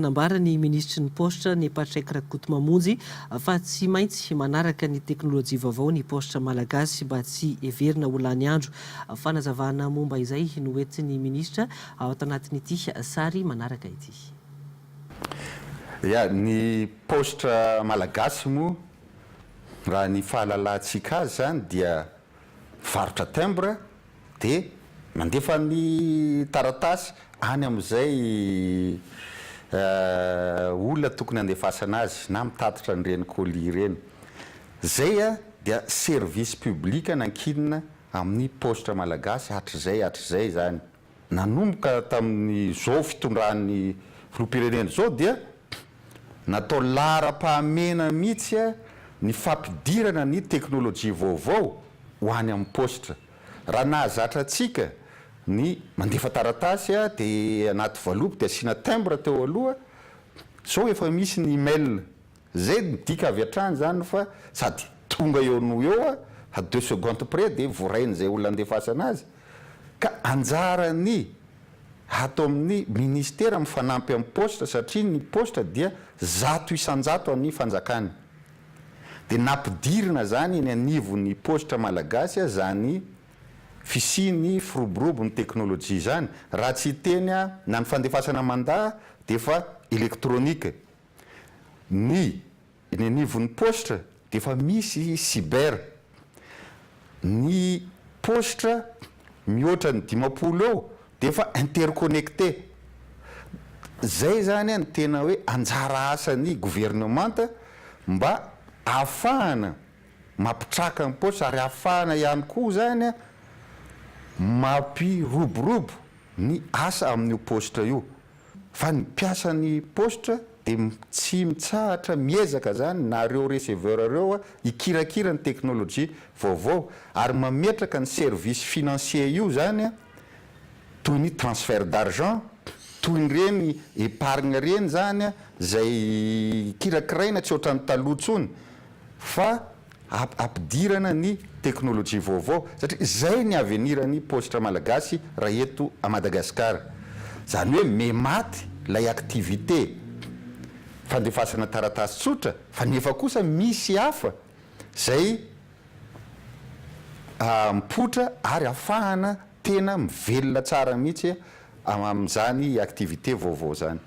Nanambara ny minisitry ny paositra, ny Patrick Rakotomamonjy, fa tsy maintsy manaraka ny teknolojia vaovao ny paositra malagasy mba tsy heverina ho lany andro. Fanazavana momba izay no entin'ny minisitra ao anatin'ity sary manaraka ity. Ya, ny paositra malagasy moa raha ny fahalalantsika azy izany dia mivarotra timbre dia mandefa ny taratasy any amin'izay olona tokony handefasana azy na mitatitra an'ireny colis ireny. Izay dia service public nankinina amin'ny paositra malagasy hatrizay hatrizay izany. Nanomboka tamin'izao fitondran'ny filoham-pirenena izao dia natao laharam-pahamehana mihitsy ny fampidirana ny teknolojia vaovao ho any amin'ny paositra. Raha nahazatra antsika ny mandefa taratasy dia anaty valopy dia asiana timbre teo aloha, izao efa misy ny email. Izay midika avy hatrany izany fa sady tonga eo noho eo à deux secondes près dia voarain'izay olona andefasana azy. Ka anjaran'ny ato amin'ny ministera mifanampy amin'ny paositra satria ny paositra dia 100% an'ny fanjakana. Dia nampidirina izany eny anivon'ny paositra malagasy izany fisian'ny firoborobon'ny teknolojia izany. Raha tsy hiteny aho na ny fandefasana mandat dia efa elektronika. Ny eny anivon'ny paositra dia efa misy cyber. Ny paositra mihoatra ny 50 eo dia efa interconnecté. Izay izany no tena hoe anjara asan'ny governemanta mba ahafahana mampitraka ny paositra ary ahafahana ihany koa izany mampiroborobo ny asa amin'io paositra io. Fa ny mpiasan'ny paositra dia tsy mitsahatra miezaka zany na reo receveur reo hikirakira ny technologie vaovao ary mametraka ny service financier io zany toy ny transfert d'argent, toy ny reny épargne reny zany zay kirakiraina tsy ohatran'ny taloha tsony fa ampidirana ny teknolojia vaovao satria izay ny avenir ny paositra malagasy raha eto à Madagascar. Izany hoe me maty ilay activité fandefasana taratasy tsotra fa nefa kosa misy hafa izay mipoitra ary afahana tena mivelona tsara mihitsy amin'izany activité vaovao izany.